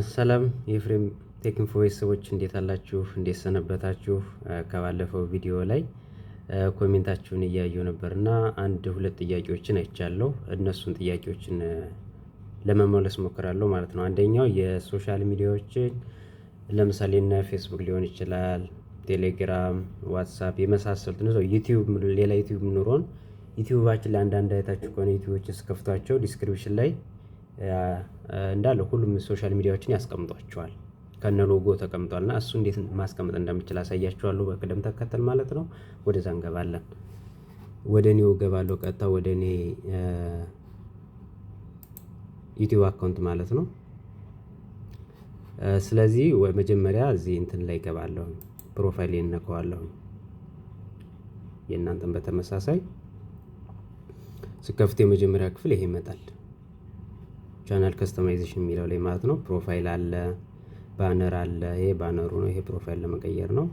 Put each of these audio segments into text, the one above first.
ሰላም የኤፍሬም Tech Info ቤተሰቦች፣ እንዴት አላችሁ? እንዴት ሰነበታችሁ? ከባለፈው ቪዲዮ ላይ comment ኣችሁን እያየሁ ነበር እና አንድ ሁለት ጥያቄዎችን አይቻለሁ። እነሱን ጥያቄዎችን ለመመለስ ሞክራለሁ ማለት ነው። አንደኛው የ social media ዎችን ለምሳሌ እነ ፌስቡክ ሊሆን ይችላል፣ ቴሌግራም፣ ዋትሳፕ የመሳሰሉት ነው። ዩቲዩብ፣ ሌላ ዩቲዩብ ኑሮን ዩቲዩባችን ላይ አንዳንድ አይታችሁ ከሆነ ዩቲዩቦችን ስከፍቷቸው description ላይ እንዳለ ሁሉም social media ዎችን ያስቀምጧቸዋል፣ ከነ ሎጎ ተቀምጧል። እና እሱ እንዴት ማስቀመጥ እንደምችል አሳያችኋለሁ በቅደም ተከተል ማለት ነው። ወደዛ እንገባለን። ወደ እኔው እገባለሁ፣ ቀጥታ ወደ እኔ ዩቲዩብ account ማለት ነው። ስለዚህ መጀመሪያ እዚህ እንትን ላይ እገባለሁ፣ profile እነካዋለሁ። የእናንተን በተመሳሳይ ስከፍት የመጀመሪያ ክፍል ይሄ ይመጣል። Channel customization የሚለው ላይ ማለት ነው። Profile አለ፣ banner አለ። ይሄ banner ኡ ነው። ይሄ profile ለመቀየር ነው።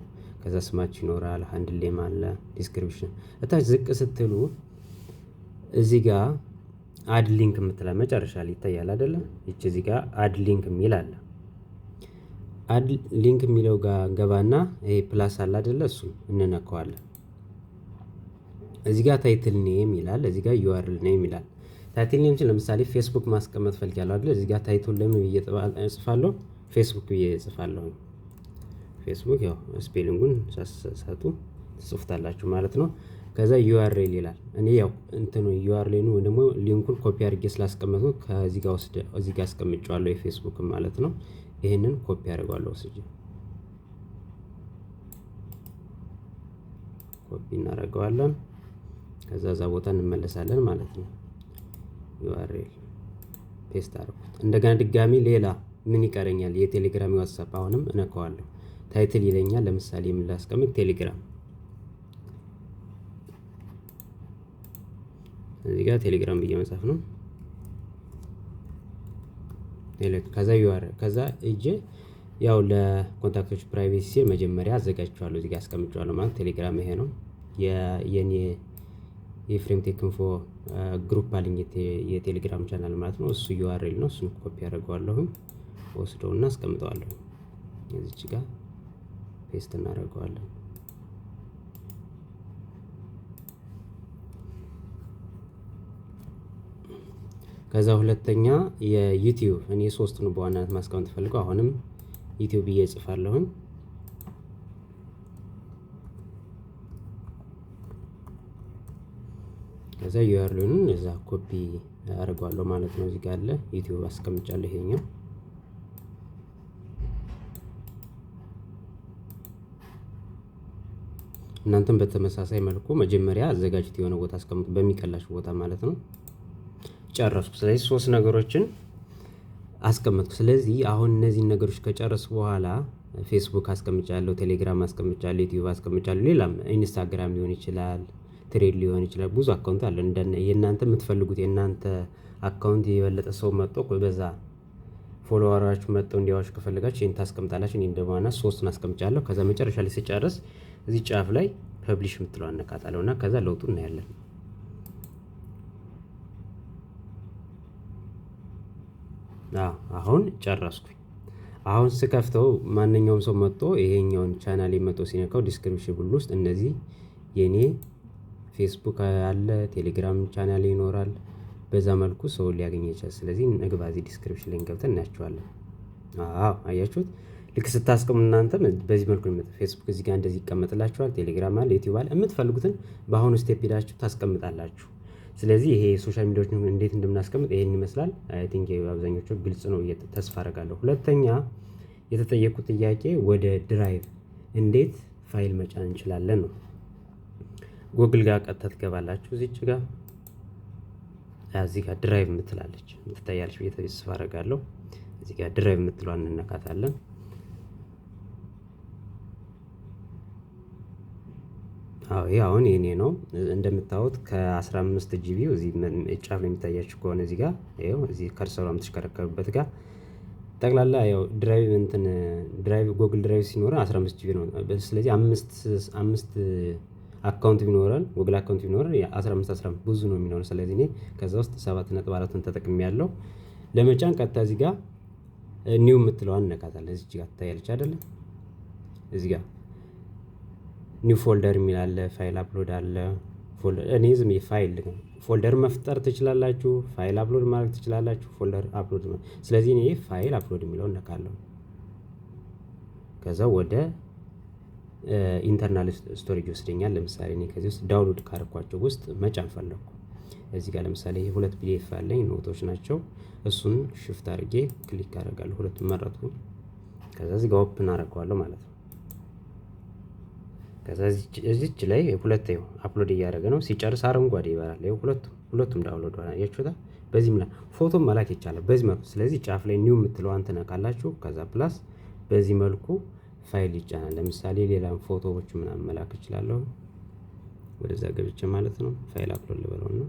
ከዛ ስማችሁ ይኖራል፣ handle name አለ፣ description። እታች ዝቅ ስትሉ እዚህ ጋር add link የምትላ መጨረሻ ላይ ይታያል አይደለ? ይቺ እዚህ ጋር add link የሚል አለ። Add link የሚለው ጋር እንገባና ይሄ plus አለ አይደለ? እሱን እንነካዋለን። እዚህ ጋር title name ይላል፣ እዚህ ጋር URL name ይላል። Title name ለምሳሌ ፌስቡክ ማስቀመጥ ፈልጊያለሁ አይደለ? እዚህ ጋር title ለምን ብዬ እጽፋለሁ? ፌስቡክ ብዬ እጽፋለሁ። ፌስቡክ ያው spelling ኡን ሳትሳሳቱ ትጽፉታላችሁ ማለት ነው። ከዛ URL ይላል። እኔ ያው እንትኑ URL ኡን ወይ ደግሞ link ኡን copy አድርጌ ስላስቀመጥኩት ከዚህ ጋር ወስደ እዚህ ጋር አስቀምጬዋለሁ፣ የፌስቡክ ማለት ነው። ይሄንን ኮፒ አደርገዋለሁ፣ ወስጄ ኮፒ እናደርገዋለን። ከዛ እዛ ቦታ እንመለሳለን ማለት ነው። URL paste አደረኩት። እንደገና ድጋሚ ሌላ ምን ይቀረኛል? የቴሌግራም፣ የዋትሳፕ አሁንም እነካዋለሁ። Title ይለኛል። ለምሳሌ ምን ላስቀምጥ? ቴሌግራም፣ እዚህ ጋር ቴሌግራም ብዬ መጻፍ ነው። ከዛ URL፣ ከዛ እጄ ያው ለ contact ኦች privacy ሲል መጀመሪያ አዘጋጅቼዋለሁ፣ እዚህ ጋር አስቀምጬዋለሁ ማለት ቴሌግራም ይሄ ነው። የኔ የኤፍሬም Tech Info group አለኝ፣ የቴሌግራም ቻናል ማለት ነው። እሱ URL ነው። እሱን ኮፒ አደርገዋለሁኝ፣ ወስደውና አስቀምጠዋለሁ። እዚች ጋር paste እናደርገዋለን። ከዛ ሁለተኛ የዩቲዩብ፣ እኔ ሶስቱን በዋናነት ማስቀመጥ ፈልገው አሁንም ዩቲዩብ ብዬ እጽፋለሁኝ። ከዛ URL ኡን እዛ ኮፒ አደርገዋለሁ ማለት ነው። እዚህ ጋር አለ፣ ዩቲዩብ አስቀምጫለሁ ይሄኛው። እናንተም በተመሳሳይ መልኩ መጀመሪያ አዘጋጅት የሆነ ቦታ አስቀምጡ፣ በሚቀላችሁ ቦታ ማለት ነው። ጨረስኩ። ስለዚህ ሶስት ነገሮችን አስቀመጥኩ። ስለዚህ አሁን እነዚህን ነገሮች ከጨረስኩ በኋላ ፌስቡክ አስቀምጫለሁ፣ ቴሌግራም አስቀምጫለሁ፣ ዩቲዩብ አስቀምጫለሁ፣ ሌላም ኢንስታግራም ሊሆን ይችላል፣ Thread ሊሆን ይችላል። ብዙ account አለ። የእናንተ የምትፈልጉት የእናንተ account የበለጠ ሰው መጥቶ በዛ follower ኣችሁ መጥተው እንዲያዋችሁ ከፈለጋችሁ ይሄን ታስቀምጣላችሁ። እኔ እንደማና ሶስቱን አስቀምጫለሁ። ከዛ መጨረሻ ላይ ስጨርስ እዚህ ጫፍ ላይ publish የምትለዋን እነካታለሁ እና ከዛ ለውጡ እናያለን። አሁን ጨረስኩኝ። አሁን ስከፍተው ማንኛውም ሰው መጥቶ ይሄኛውን ቻናል መጥቶ ሲነካው description ውስጥ እነዚህ የኔ ፌስቡክ አለ፣ ቴሌግራም ቻናል ይኖራል። በዛ መልኩ ሰው ሊያገኝ ይችላል። ስለዚህ እንግባ፣ እዚህ description ላይ ገብተን እናያቸዋለን። አዎ፣ አያችሁት? ልክ ስታስቀምጡ እናንተም በዚህ መልኩ ነው። ፌስቡክ እዚህ ጋር እንደዚህ ይቀመጥላችኋል። ቴሌግራም አለ፣ ዩቲዩብ አለ። የምትፈልጉትን በአሁኑ step ሄዳችሁ ታስቀምጣላችሁ። ስለዚህ ይሄ social media ዎችን እንዴት እንደምናስቀምጥ ይሄን ይመስላል። I think አብዛኞቹ ግልጽ ነው ተስፋ አደርጋለሁ። ሁለተኛ የተጠየቁት ጥያቄ ወደ Drive እንዴት ፋይል መጫን እንችላለን ነው። ጎግል ጋር ቀጥታ ትገባላችሁ። እዚች ጋር፣ እዚህ ጋር Drive የምትላለች ትታያለች ብዬ ተስፋ አደርጋለሁ። እዚህ ጋር Drive የምትለዋን እንነካታለን። አዎ፣ ይሄ አሁን የኔ ነው። እንደምታዩት ከ15 GB እዚህ ጫፍ ላይ የሚታያችሁ ከሆነ እዚህ ጋር ይኸው እዚህ cursor ዋ የምትሽከረከሩበት ጋር ጠቅላላ ያው Drive እንትን Drive Google Drive ሲኖረን 15 GB ነው። ስለዚህ አምስት አምስት account ቢኖረን፣ ጉግል account ቢኖረን 15 15 ብዙ ነው የሚኖረን። ስለዚህ እኔ ከዛ ውስጥ 7.4ን ተጠቅሜያለሁ። ለመጫን ቀጥታ እዚህ ጋር New የምትለዋን እነካታለን። እዚች ጋር ትታያለች አይደለ? እዚህ ጋር new folder የሚል አለ፣ file upload አለ። እኔ ዝም file folder መፍጠር ትችላላችሁ፣ file upload ማድረግ ትችላላችሁ። Folder upload፣ ስለዚህ እኔ file upload የሚለውን እነካለሁ። ከዛ ወደ internal storage ይወስደኛል። ለምሳሌ እኔ ከዚህ ውስጥ download ካረኳቸው ውስጥ መጫን ፈለኩ። እዚህ ጋር ለምሳሌ ሁለት PDF አለኝ፣ note ኦች ናቸው። እሱን shift አድርጌ click አደርጋለሁ። ሁለቱም መረጥኩ። ከዛ እዚህ ጋር open አደርገዋለሁ ማለት ነው። ከዛ እዚች ላይ ሁለት ይኸው upload እያደረገ ነው። ሲጨርስ አረንጓዴ ይበራል። ይኸው ሁለቱም download ሆነ፣ አያችሁታ። በዚህም ላይ ፎቶ መላክ ይቻላል በዚህ መልኩ። ስለዚህ ጫፍ ላይ new የምትለዋን ትነካላችሁ። ከዛ plus በዚህ መልኩ ፋይል ይጫናል። ለምሳሌ ሌላም ፎቶዎች ምናምን መላክ እችላለሁ። ወደዛ ገብቼ ማለት ነው። File upload ልበለውና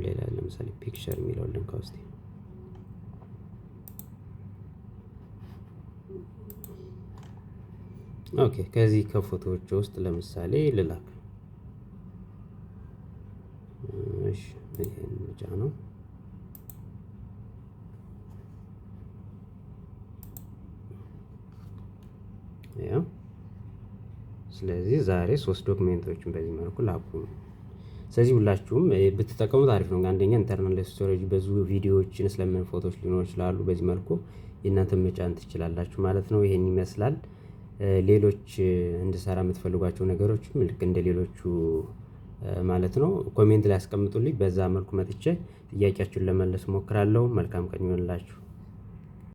ሌላ ለምሳሌ picture የሚለውን ልንካ ውስጥ። Okay፣ ከዚህ ከፎቶዎች ውስጥ ለምሳሌ ልላክ። እሺ፣ ይሄን ነው። ያው ስለዚህ ዛሬ ሶስት document ኦችን በዚህ መልኩ ላኩ። ስለዚህ ሁላችሁም ብትጠቀሙት አሪፍ ነው። አንደኛ internal storage ብዙ ቪዲዮዎችን ስለምን ፎቶዎች ሊኖሩ ይችላሉ። በዚህ መልኩ የእናንተን መጫን ትችላላችሁ ማለት ነው። ይሄን ይመስላል። ሌሎች እንድሰራ የምትፈልጓቸው ነገሮችም ልክ እንደ ሌሎቹ ማለት ነው comment ላይ አስቀምጡልኝ። በዛ መልኩ መጥቼ ጥያቄያችሁን ለመመለስ እሞክራለሁ። መልካም ቀን ይሁንላችሁ።